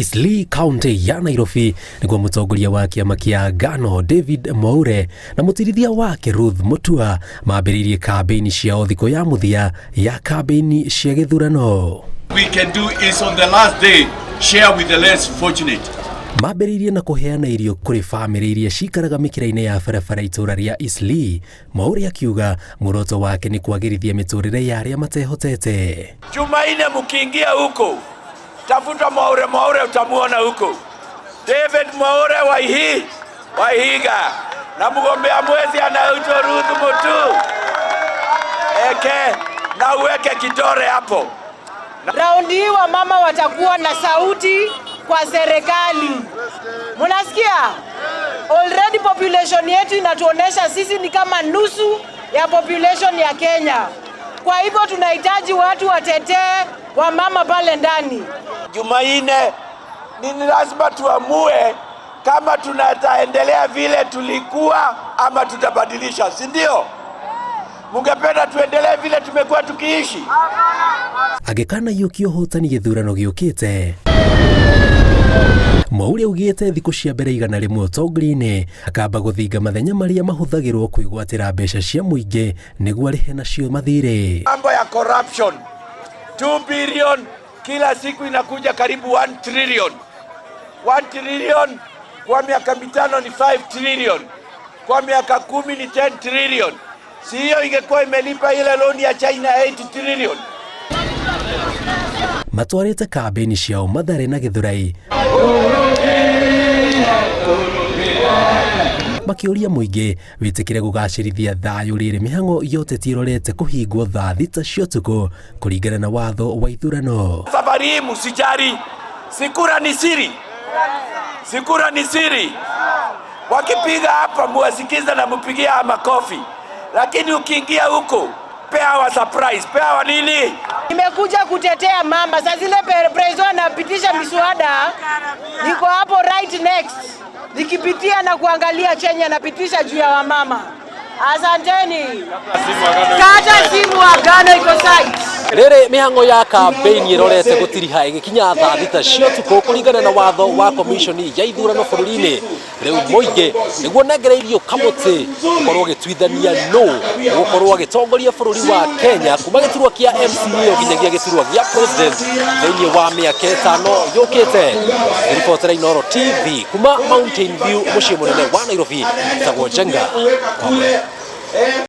Eastleigh, kaunti ya Nairobi, nĩguo mũtongoria wa kĩama kĩa Ngano David Mwaure na mũtirithia wake Ruth Mutua mambĩrĩirie kambĩini ciao thikũ ya mũthia ya kambĩini cia gĩthurano. We can do is on the last day share with the less fortunate. Mambĩrĩirie na kũheana irio kũrĩ bamĩrĩ iria cikaraga mĩkĩra-inĩ ya barabara itũra rĩa Eastleigh. Mwaure akiuga muoroto wake nĩ kwagĩrithia mĩtũrĩre ya arĩa matehotete. Jumanne mkiingia huko, tafuta Mwaure, Mwaure utamuona huko. David Mwaure Waihiga na mgombea mwezi anaitwa Ruth Mutu. Eke na uweke kidole hapo. Raundi hii wamama watakuwa na sauti kwa serikali. Munasikia? Already population yetu inatuonesha sisi ni kama nusu ya population ya Kenya. Kwa hivyo tunahitaji watu watetee wamama pale ndani. Jumanne ni lazima tuamue kama tunataendelea vile tulikuwa ama tutabadilisha, si ndio? Mungependa tuendelee vile tumekuwa tukiishi? Angĩkanaiũkia ũhotani gĩthurano gĩũkĩte, Mwaure augĩte thikũ cia mbere 100 ũtongoria-inĩ akamba gũthinga mathenya marĩa mahũthagĩrwo kwĩgwatĩra mbeca cia mũingĩ nĩguo arĩhe nacio mathirĩ. Mambo ya corruption 2 billion kila siku inakuja karibu 1 trillion. 1 trillion kwa miaka 5 ni 5 trillion, kwa miaka 10 ni 10 trillion. Si hiyo ingekuwa imelipa ile loan ya China 8 trillion? Matwarĩte kambĩini ciao Mathare na Gĩthũrai makĩũria mũingĩ wĩtĩkĩre gũgacĩrithia thayũ rĩrĩ mĩhang'o ya ũteti ĩrorete kũhingwo thaa 6 cia ũtukũ kũringana na watho wa ithurano. Safari hii msijali, si kura ni siri, si kura ni siri. Wakipiga hapa muwasikize na mupigie makofi, lakini ukiingia huko pewa surprise, pewa nini? Nimekuja kutetea mama. Saa zile prezo anapitisha miswada, niko hapo right next nikipitia na kuangalia chenye anapitisha juu ya wamama. Asanteni. Kata simu, Agano iko site. Rĩrĩ mĩhang'o ya kambĩini ĩrorete gũtiriha ĩgĩkinya thaa 6 cia ũtukũ kũringana na watho wa komishoni ya ithurano bũrũri-inĩ. Rĩu mũingĩ nĩguo nengereirio kamũtĩ gũkorwo ũgĩtuithania nũ gũkorwo agĩtongoria bũrũri wa Kenya kuma gĩturwa kĩa MCA nginyagia gĩturwa gĩa president thĩinĩ wa mĩaka 5 yũkĩte. Ribotera Inooro TV kuma Mountain View mũciĩ mũnene wa Nairobi, tagwo Njenga.